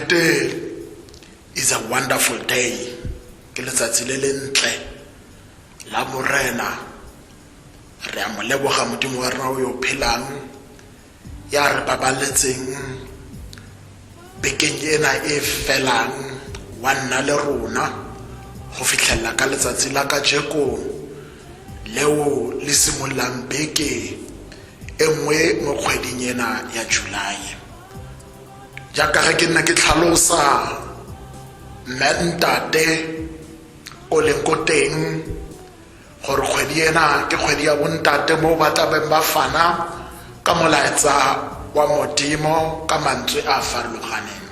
nnete is a wonderful day, ke letsatsi le le ntle la Morena. Re a mo leboga Modimo wa rena o yo phelang, ya re babaletseng bekeng ena e felang, wa nna le rona go fitlhelela ka letsatsi la kajeko leo le simololang beke e nngwe mo kgweding ena ya July. Jaaka ge ke nna ke tlhalosa, mme ntate o leng ko teng, gore kgwedi ena ke kgwedi ya bontate mo ba tlabeng ba fana ka molaetsa wa Modimo ka mantswe a farologaneng.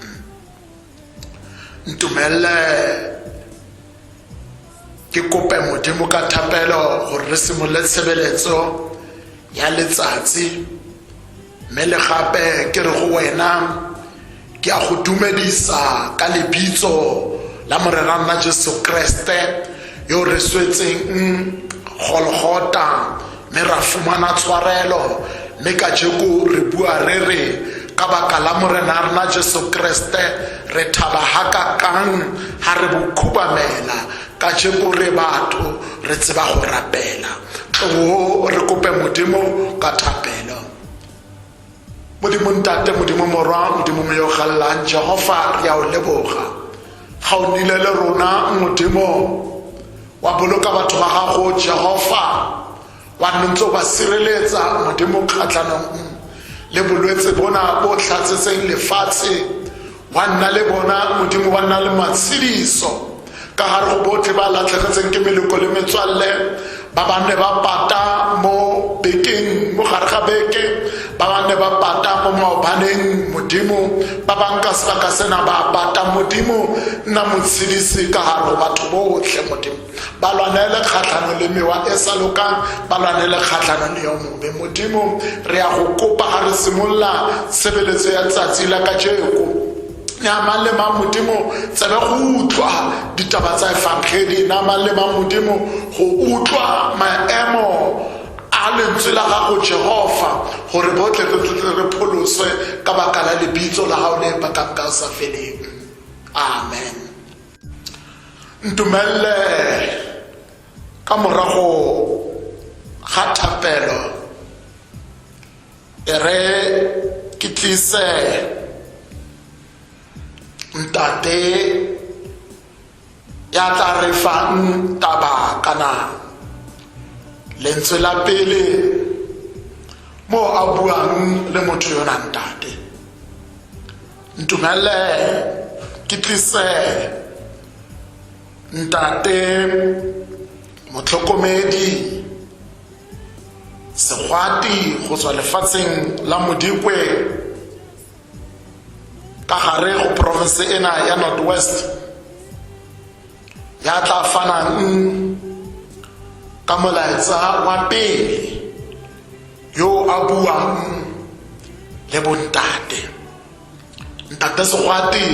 Ntumelele ke kope Modimo ka thapelo gore re simolole tshebeletso ya letsatsi, mme le gape ke re go wena ke a go dumedisa ka lebitso la Morena nna Jesu Kreste, yo re swetseng Golgota mme ra fumana tshwarelo. Mme kajeko re bua re re ka baka la Morena rena Jesu Kreste re thaba hakakang ha re bo khubamela. Kajeko re batho re tseba go rapela. Tloo re kope Modimo ka thapelo. Modimo Ntate, Modimo Morwa, Modimo Moya o Gallang, Jehova, re a o leboga ga o nnile le rona. Modimo, wa boloka batho ba gago, Jehova, wa nne ntse o ba sireletsa, Modimo, kgatlhanong le bolwetse bona bo tlhatsetseng lefatshe. Wa nna le bona, Modimo, wa nna le matshediso ka gare go botlhe ba latlhegetseng ke meloko le metswalle, ba ba ne ba pata mo bekeng, mo gare ga beke, ba ba ne ba pata mo maobaneng. Modimo, ba ba nka sebaka sena ba pata. Modimo, nna motshedisi ka gare go batho botlhe. Modimo, ba lwanele kgatlhano le mewa e sa lokang, ba lwanele kgatlhano le yo mobe. Modimo, re ya go kopa ga re simolola tshebeletso ya tsatsi la kajeko, na mang le mang, Modimo, tsebe go utlwa ditaba tsa efangedi, na mang le mang, Modimo, go utlwa maemo a lentswe la gago, Jehova, gore botlhe re tle re pholoswe ka baka la lebitso la gago le bakang ka sa feleng. Amen. Ntumelele ka morago ga thapelo e re ke tlise ntate ya tla re fang taba kana lentswe la pele mo a buang le motho yona. Ntate, ntumelle ke tlise ntate Motlhokomedi Segwati go tswa lefatsheng la Modikwe ka gare go province ena ya North West, ya tla fanang ka molaetsa wa pele yo a buang le bontate. Ntate Segwati,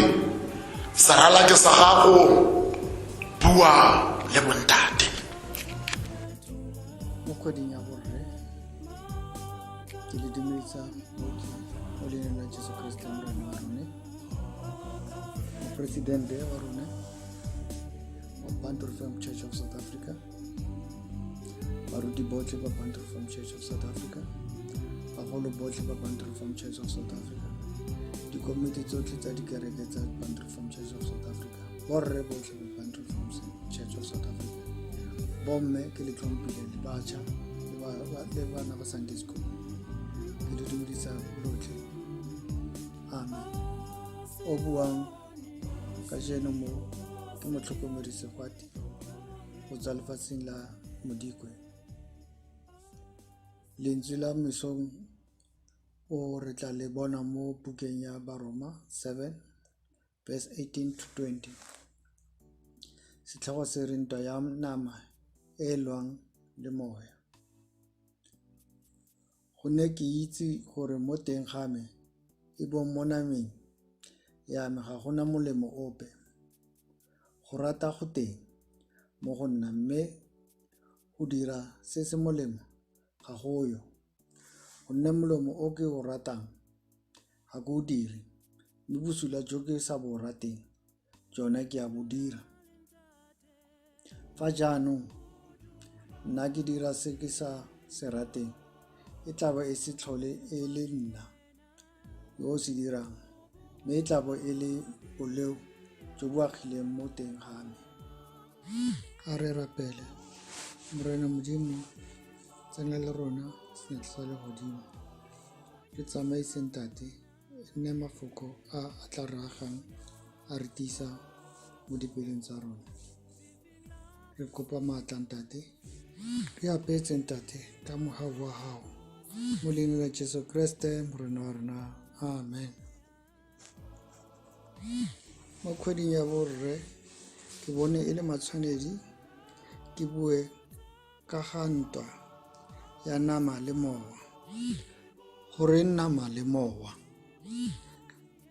serala ke sa gago, bua le bontate. Mo kgweding ya borre, ke le dumedisa botlhe mo leineng la Jesu Kriste Morena wa rone, moporesidente wa rone wa Bantu Reform Church of South Africa, baruti botlhe ba Bantu Reform Church of South Africa, bagolo botlhe ba Bantu Reform Church of South Africa, dikomiti tsotlhe tsa dikereke tsa Bantu Reform Church of South Africa, borre botlhe ba Bantu Reform Church of South Africa, bomme ke le tlhompile, le batjha le bana ba Sunday school, ke le dumedisa lotlhe. Amen. O buang kajeno mo ke Motlhokomedi Segwati go tswa lefatsheng la Modikwe. Lentswe la mesong o re tla le bona mo bukeng ya Baroma 7 verse 18 to 20. Setlhogo se re ntwa ya nama e e lwang le moya. Gonne ke itse gore mo teng ga me, e bong mo nameng ya me, ga gona molemo ope. Go rata go teng mo go nna, mme go dira se se molemo ga go yo. Gonne molemo o ke o ratang ga ke o dire, Mme bosula jo ke sa bo rateng, jone ke a bo dira. Fa jaanong nna ke dira se ke sa se rateng, e tla bo e se tlhole e le nna yo o se dirang, mme e tla bo e le boleo jo bo agileng mo teng ga me. A re rapele. Morena Modimo, tsena le rona sentle sa legodimo. Re tsamaise Ntate, e nne mafoko a a tla re agang a re tiisa mo dipelong tsa rona. Re kopa maatla Ntate, re apetse Ntate ka mogau wa gago. Mo leineng la Jesu Kriste Morena wa rona. Amen. Mo kgweding ya borre ke bone e le matshwanedi ke bue ka ga ntwa ya nama le mowa. Goreng nama le mowa?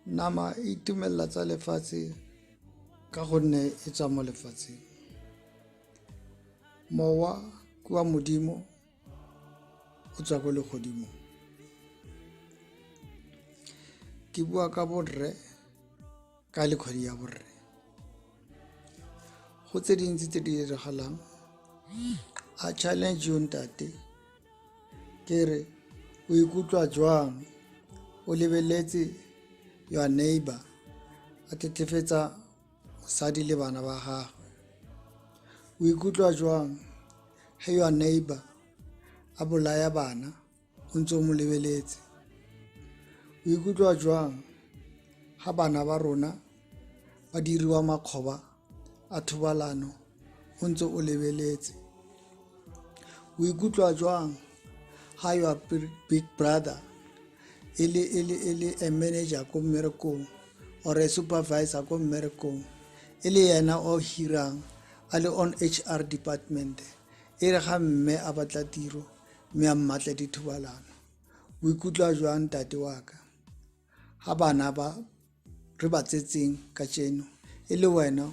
Nama e itumelela tsa lefatshe ka gonne e tswa mo lefatsheng. Mowa ke wa Modimo o tswa ko legodimong. Ke bua ka borre ka le kgwedi ya borre. Go tse dintsi tse di diragalang, I challenge you ntate ke re o ikutlwa jwang o lebeletse your neighbor a tlhetlhefetsa mosadi le bana ba gagwe. O ikutlwa jwang ge your neighbor a bolaya bana o ntse o mo lebeletse. O ikutlwa jwang ga bana ba rona ba diriwa makgoba a thobalano o ntse o lebeletse. O ikutlwa jwang ga your big brother e le e le e le a manager ko mmerekong or a supervisor ko mmerekong e le yena o hirang a le on H_R department e re ga mme a batla tiro mme a mmatle dithobalano. O ikutlwa jwang ntate wa ka ga bana ba re ba tsetseng kajeno e le wena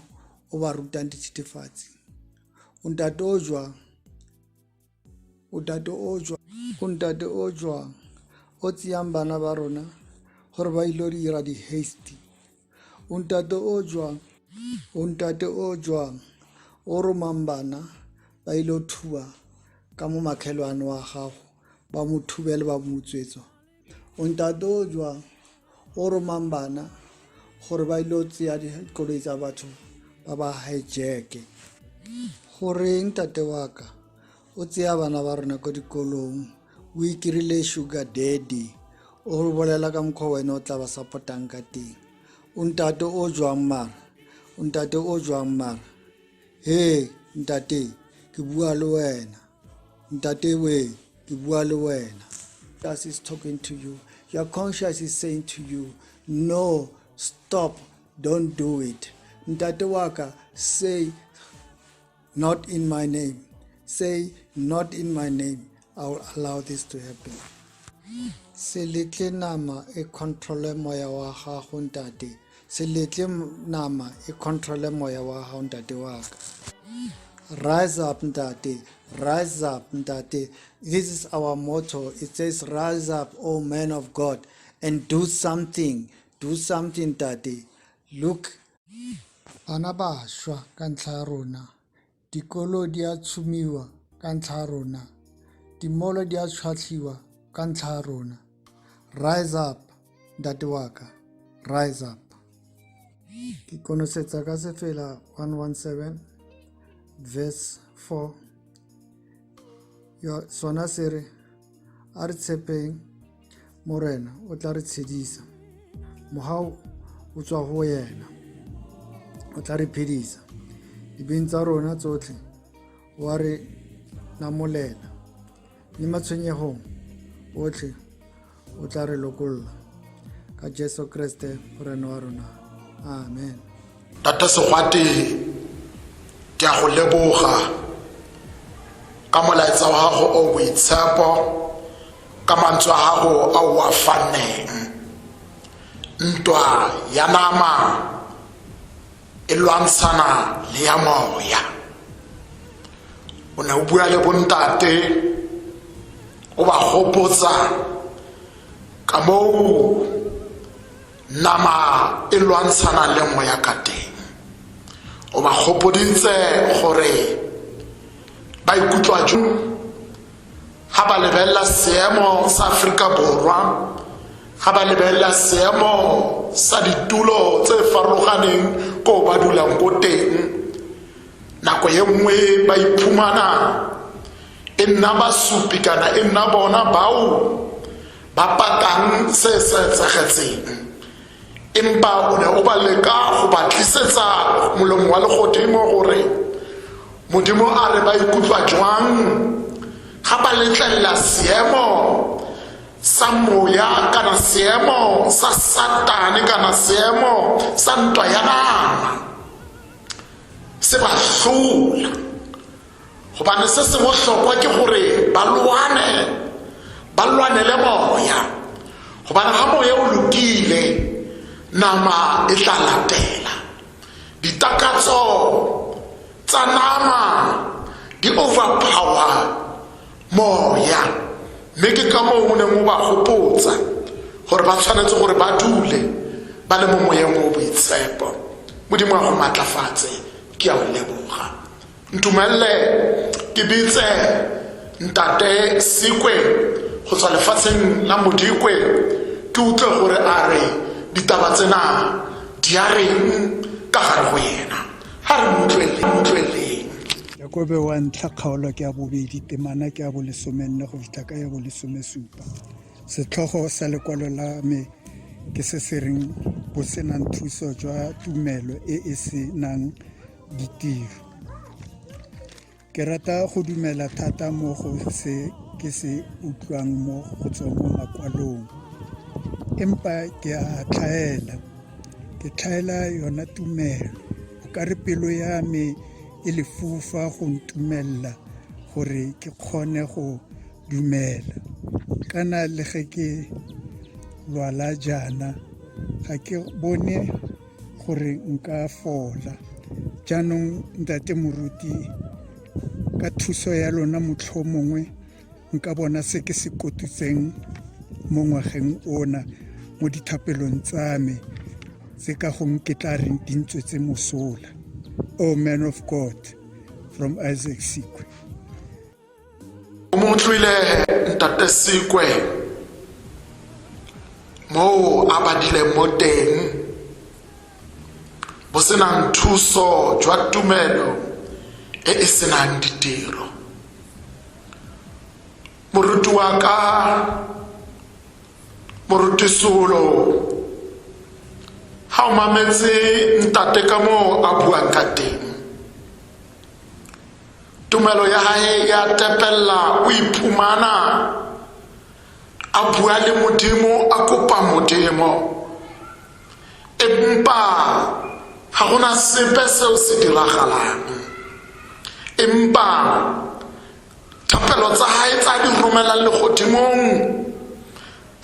o ba rutang dithethefatsi? O ntate o jwang? O ntate o jwang? O ntate o jwang o tseyang bana ba rona gore ba ile go dira di-hasty? O ntate o jwang? O ntate o jwang o romang bana ba ile go thuba ka mo makhelwane wa gago ba mo thubele ba mo utswetsa? O ntate o jwang o romang bana gore ba ile go tseya dikoloi tsa batho ba ba hijack-e? Goreng ntate wa ka o tseya bana ba rona ko dikolong o ikirile sugar daddy o bolela ka mokgwa wena o tla ba support-ang ka teng? O ntate o jwang mara? O ntate o jwang mara? He ntate ke bua le wena. Ntate we ke bua le wena. That is talking to you. Your conscience is saying to you, no, stop, don't do it. Ntate wa ka, say, not in my name. Say, not in my name. I will allow this to happen. Se letle nama e control-e moya wa gago ntate. Se letle nama e control-e moya wa gago ntate wa ka. Rise up ntate, rise up ntate. This is our motto. It says rise up, O man of God, and do something. Do something ntate. Look. Bana ba shwa ka ntlha ya rona. Dikolo di a tshumiwa ka ntlha ya rona. Dimolo di a tshwatlhiwa ka ntlha ya rona. Rise up ntate wa ka, rise up. Ke konosetsa ka sefela 117 verse 4. Yo sona se re a re tshepeng Morena o tla re tshedisa. Mohau o tswa go yena o tla re phedisa. Dibeng tsa rona tsotlhe wa re namolela mme matshwenyegong otlhe o tla re lokolla ka Jesu Kriste Morena wa rona. Amen. Tate Segwate, ke a go leboga ka molaetsa wa gago o boitshepo, ka mantswe a gago a o a fanneng. Ntwa ya nama e lwantshana le ya moya. O ne o bua le bontate, o ba gopotsa ka moo Nama e lwantshana le moya ka teng. O ba gopoditse gore ba ikutlwa jang ga ba lebelela seemo sa Aforika Borwa, ga ba lebelela seemo sa ditulo tse farologaneng ko ba dulang ko teng. Nako ye nngwe ba iphumana e nna basupi kana e nna bona bao ba pakang se se etsagetseng, empa o ne o ba leka go ba tlisetsa molomo wa legodimo gore Modimo a re ba ikutlwa jwang ga ba letlelela seemo sa moya kana seemo sa Satane kana seemo sa ntwa ya nama se ba hlola. Gobane se se bohlokwa ke gore ba lwane, ba lwanele moya, gobane ga moya o lokile, nama e tla latela. Ditakatso tsa nama di overpower moya, mme ke ka moo o neng o ba gopotsa gore ba tshwanetse gore ba dule ba le mo moyeng o boitshepo. Modimo a go maatlafatse, ke a o leboga. Ntumelele ke bitse Ntate Sikwe go tswa lefatsheng la Modikwe, ke utlwe gore a re ditaba tsena di a reng ka gare go yena. Ga re mo utlweleng. Jakobe wa ntlha kgaolo ke ya bobedi temana ke ya bolesomenne go fitlha ka ya bolesomesupa. Setlhogo sa lekwalo la me ke se se reng Bosenang thuso jwa tumelo e e se nang ditiro. Ke rata go dumela thata mo go se ke se utlwang mo go tswa mo makwalong, empa ke a tlhaela. Ke tlhaela yona tumelo. O ka re pelo ya me e lefufa go ntumelela gore ke kgone go dumela. Kana le ge ke lwala jaana, ga ke bone gore nka fola. Jaanong ntate moruti, ka thuso ya lona motlhomongwe nka bona se ke se kotutseng mo ngwageng ona mo dithapelong tsa me tse ka gongwe ke tla reng di ntswetse mosola. Oh man of God, from Isaac Sikwe. O mo utlwile Ntate Sikwe moo a badileng mo teng bo senang thuso jwa tumelo e e senang ditiro. Moruti wa ka, Moruti Solo, ha o mametse ntate ka moo a buang ka teng, tumelo ya hae ya tepella, o iphumana a bua le Modimo, a kopa Modimo, empa ga gona sepe seo se diragalang. Empa thapelo tsa hae tsa di romelang legodimong,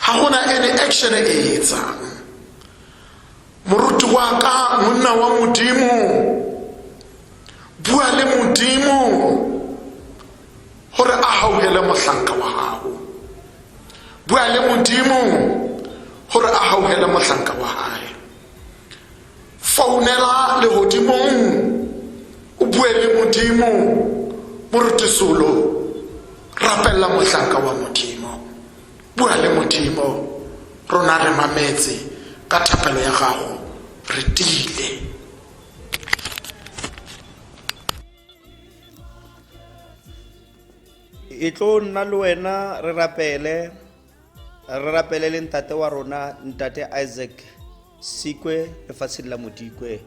ga gona any action e etsang. Moruti wa ka, monna wa Modimo, bua le Modimo gore a hauhele mohlanka wa gago. Bua le Modimo gore a hauhele mohlanka wa hae. Founela legodimong o bue le Modimo. Moruti Solo, rapella mohlanka wa Modimo. Bua le Modimo, rona re mametse ka thapelo ya gago, re tiile. E tlo nna le wena re rapele, re rapele le ntate wa rona ntate Isaac Sikwe lefatsheng la Modikwe.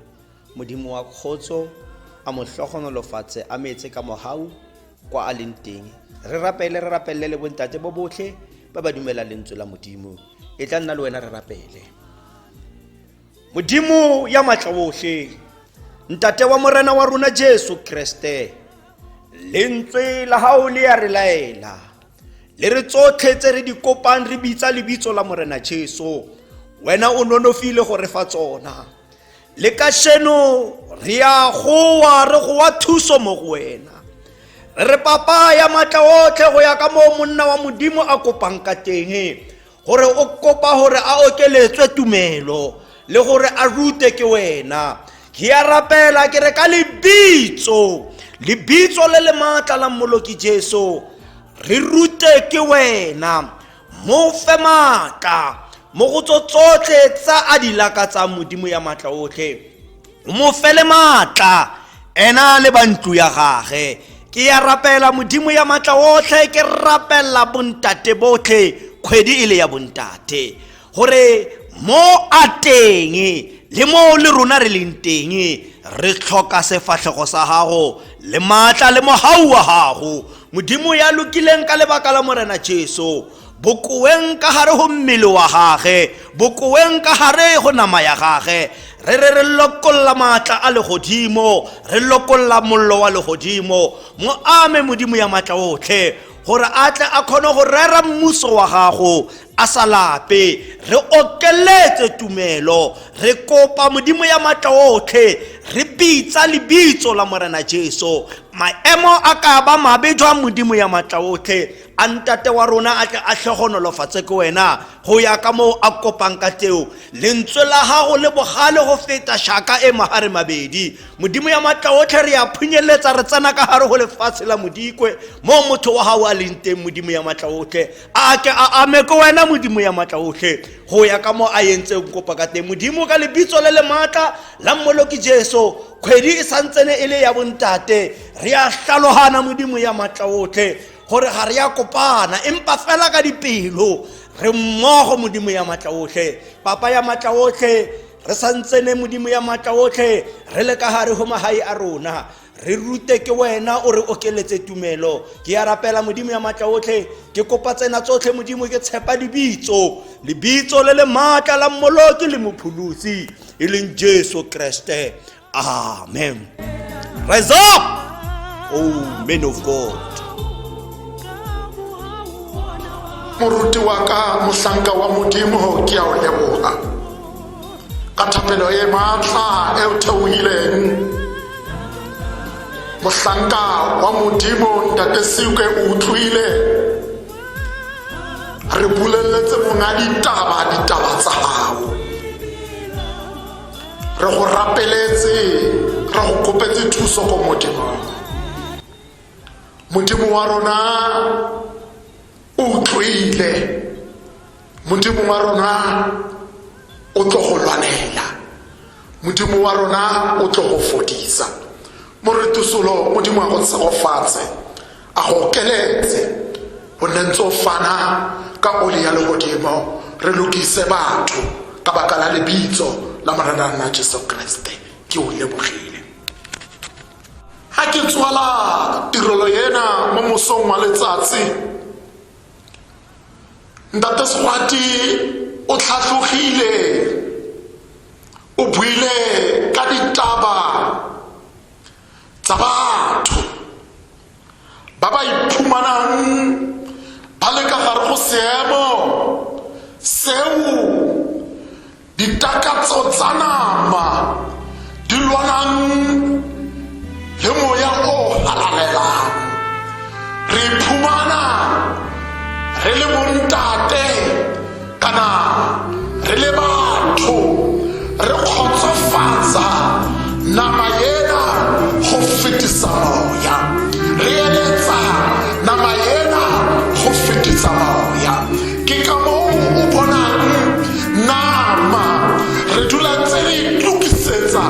Modimo wa kgotso a mo hlogonolofatse, a metse ka mohau kwa a leng teng. Re rapele, re rapelele le bontate bo botlhe ba ba dumelang lentswe la Modimo. E tla nna le wena re rapele. Modimo ya matla otlhe, ntate wa Morena wa rona Jesu Kriste, lentswe la gago le ya re laela, le re tsotlhe tse re di kopang re bitsa lebitso la Morena Jesu, wena o nonofile go re fa tsona. Le kasheno re ya goa, re goa thuso mo go wena. Re re papa ya matla otlhe, go ya ka moo monna wa Modimo a kopang ka teng, Gore o kopa gore a okeletswe tumelo le gore a rute ke wena. Ke a rapela ke re ka lebitso, lebitso le le maatla la Mmoloki Jesu, re rute ke wena. Mo fe maatla mo go tso tsotlhe tsa a di lakatsang Modimo ya maatla otlhe. O mo fe le maatla ena le ba ntlo ya gage. Ke ya rapela Modimo ya maatla otlhe, ke rapela bontate botlhe kgwedi e le ya bontate, gore mo a teng le mo le rona re leng teng, re tlhoka sefatlhego sa gago le maatla le mogau wa gago, Modimo ya lokileng, ka lebaka la Morena Jesu. Bokoweng ka gare go mmele wa gage, bokoweng ka gare go nama ya gage, re re re lokolla maatla a legodimo, re lokolla mollo wa legodimo mo ame, Modimo ya maatla otlhe, gore a tle a kgone go rera mmuso wa gago a sa lape. Re okeletse tumelo, re kopa Modimo ya maatla otlhe, re bitsa lebitso la Morena Jesu. Maemo a ka ba mabe jwang, Modimo ya maatla otlhe, a ntate wa rona a tle a tlhogonolofatse ke wena go ya ka moo a kopang ka teo. Lentswe la gago le bogale go feta shaka e magare mabedi, Modimo ya maatla otlhe. Re ya phunyeletsa, re tsena ka gare go lefatshe la Modikwe mo motho wa gago a leng teng, Modimo ya maatla otlhe. A ke a ame ke wena, Modimo ya maatla otlhe, go ya ka mo a entseng kopa ka teng, Modimo, ka lebitso le le maatla la Mmoloki Jesu. Kgwedi e santsene e le ya bontate. Re a hlalogana, Modimo ya maatla otlhe, gore ga re ya kopana, empa fela ka dipelo re mmogo, Modimo ya maatla otlhe, Papa ya maatla otlhe. Re santsene, Modimo ya maatla otlhe, re le ka gare go magae a rona, re rute ke wena, o re okeletse tumelo. Ke ya rapela, Modimo ya maatla otlhe, ke kopa tsena tsotlhe, Modimo, ke tshepa lebitso, lebitso le le maatla la Mmoloki le Mopholosi e leng Jesu Kreste. Amen. Rise up, oh men of God. Moruti wa ka, mohlanka wa Modimo, ke a o leboga ka thapelo e maatla e o theogileng. Mohlanka wa Modimo ntate Sikwe o utlwile, re boleletse monga ditaba, ditaba tsa gago. Re go rapeletse, re go kopetse thuso ko Modimong. Modimo wa rona o utlwile, Modimo wa rona o tlo go lwanela, Modimo wa rona o tlo go fodisa. Moretusolo, Modimo a go tshegofatse, a go okeletse, o nne ntse o fana ka oli ya legodimo. Re lokise batho ka baka la lebitso la Morena nna Jesu Kriste. Ke o lebogile. Ga ke tswala tirelo ena mo mosong wa letsatsi, ntate Segwati o tlhatlogile, o buile ka ditaba tsa batho ba ba iphumanang ba le ka gare go seemo seo ditakatso tsa nama di lwanang le moya o halalelang. Re iphumana re le bontate kana re le batho, re kgotsofatsa nama ena go fetisa moya, re eletsa nama ena go fetisa moya. Ke ka moo o bonang nama re dula ntse re itokisetsa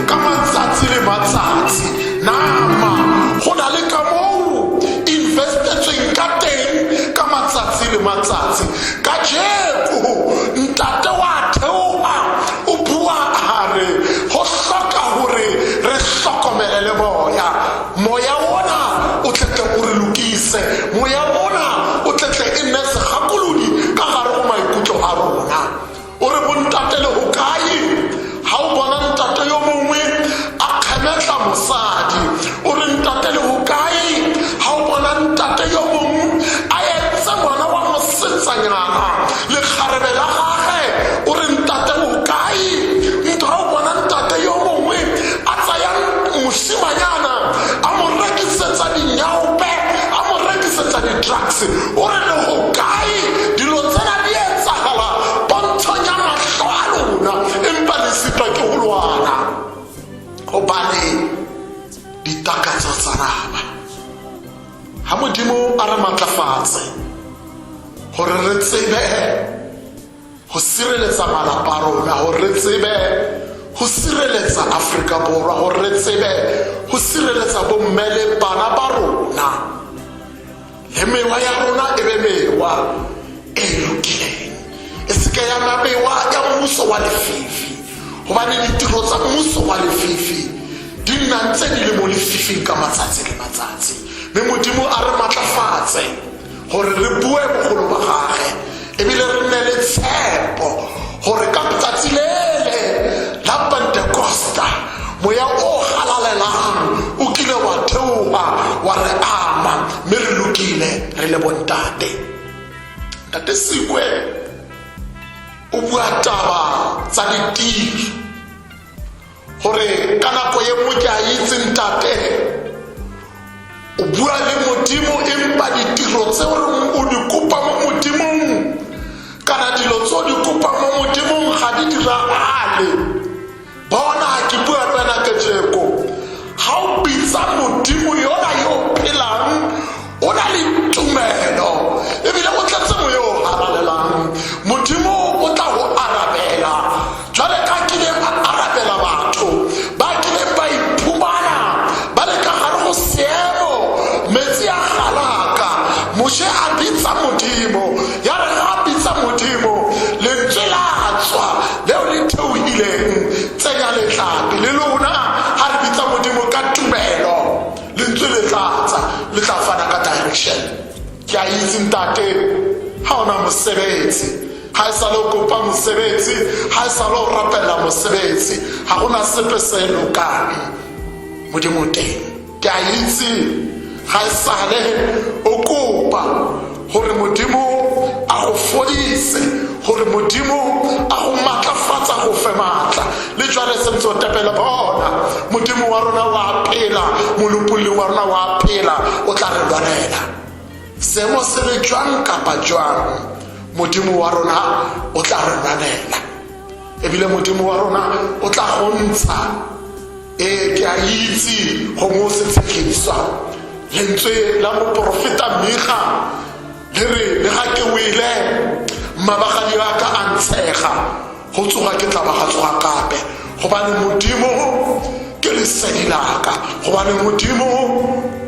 ka matsatsi le matsatsi. Nama go na le ka moo investetsweng ka teng ka matsatsi le matsatsi. Kajeko ntate wa theoha, o bua a re go hloka gore re hlokomele le moya. Moya ona o tletle o re lokise, moya ona o tletle e nne segakolodi ka gare go maikutlo a rona. O re bontate le go kae ga o bona ntate yo mongwe a kgemetla mosadi? O re ntate le go kae ga o bona ntate yo mongwe a entse ngwana wa mosetsanyana lekgarebe la gage? O re ntate o kae ntho ga o bona ntate yo mongwe a tsaya mosimanyana a mo rekisetsa dinyaope, a mo rekisetsa di-drugs? O re le go kae dilo tsena di etsagala? lebale ditakatso tsa nama. Ha Modimo a re matlafatse gore re tsebe go sireletsa malapa a rona, gore re tsebe go sireletsa Afrika Borwa, gore re tsebe go sireletsa bomme le bana ba rona, le mewa ya rona e be mewa e lokileng, e seke ya nna mewa ya mmuso wa lefifi, gobane ditiro tsa mmuso wa lefifi di nna ntse di le mo lefifing ka matsatsi le matsatsi. Mme Modimo a re matlafatse gore re bue bogolo ba gage, ebile re nne le tshepo gore ka letsatsi lele la Pentecosta moya o galalelang o kile wa theoga wa re ama, mme re lokile re le bontate. Ntate Sikwe o bua taba tsa ditiro gore ka nako ye nngwe ke a itse ntate o bua le Modimo, empa ditiro tse o reng o di kopa mo Modimong kana dilo tse o di kopang mo Modimong ga di diragale. Bona, ke bua le wena kajeko, ga o bitsa Modimo yona yo o phelang, o na le tumelo ebile o tletse moya o halalelang, Modimo o tla go arabela jwale ka kileng a arabela batho ba kileng ba iphumana ba le ka gare go seemo metsi a galaka. Moshe a bitsa Modimo, ya re ga a bitsa Modimo, lentswe la tswa leo le theohileng tsenya letlapi. Le lona ga re bitsa Modimo ka tumelo, lentswe le tlatsa le tla fana ka direction. Ke a itse ntate ga ona mosebetsi, ga e sale o kopa mosebetsi, ga e sale o rapela mosebetsi, ga gona sepe se lokang, Modimo o teng. Ke a itse ga e sale o kopa gore Modimo a go fodise, gore Modimo a go matlafatsa, go fe maatla, le jwale sentse o tepele. Bona, Modimo wa rona wa phela, molopolli wa rona wa phela, o tla re lwanela seemo se le jwang kapa jwang. Modimo wa rona o tla re lwanela, ebile Modimo wa rona o tla go ntsha. Ee, ke a itse gongwe o se tshekiswa. Lentswe la moporofeta Miga le re, le ga ke wele, mmabagadi wa ka a ntshega, go tsoga ke tla ba ga tsoga gape, gobane Modimo ke lesedi laka, gobane Modimo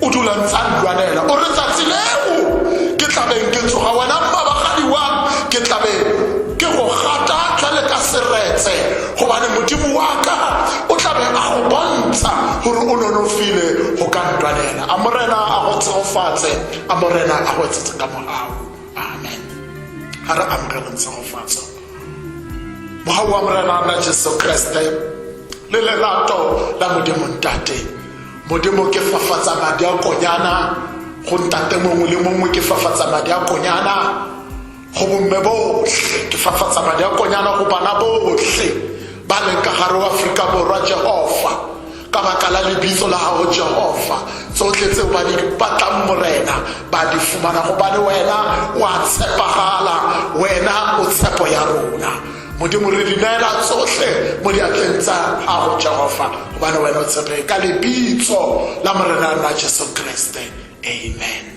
o dula ntse a nlwanela. O re tsatsi leo ke tlabeng ke tsoga, wena mmabagadi wa ke tlabe ke go gata tlale ka seretse, gobane Modimo wa ka o tlabe a go bontsha gore o nonofile go ka ntwanela. A Morena a go tshegofatse, a Morena a go etsetse ka mogau. Amen. Ga re amogeleng tshegofatso. Mogau wa Morena nna Jesu Kriste le lerato la Modimo Ntate. Modimo, ke fafatsa madi a konyana go ntate mongwe le mongwe, ke fafatsa madi a konyana go bomme botlhe, ke fafatsa madi a konyana go bana botlhe ba leng ka gare wa Aforika Borwa. Jehova, ka baka la lebitso la gago Jehova, tsotlhe tseo ba di batlang, Morena, ba di fumana, gobane wena o a tshepagala, wena o tshepo ya rona. Modimo, re di neela tsotlhe mo diatleng tsa gago Jehova, gobane wena o tshepe, ka lebitso la Morena rona Jesu Kriste, amen.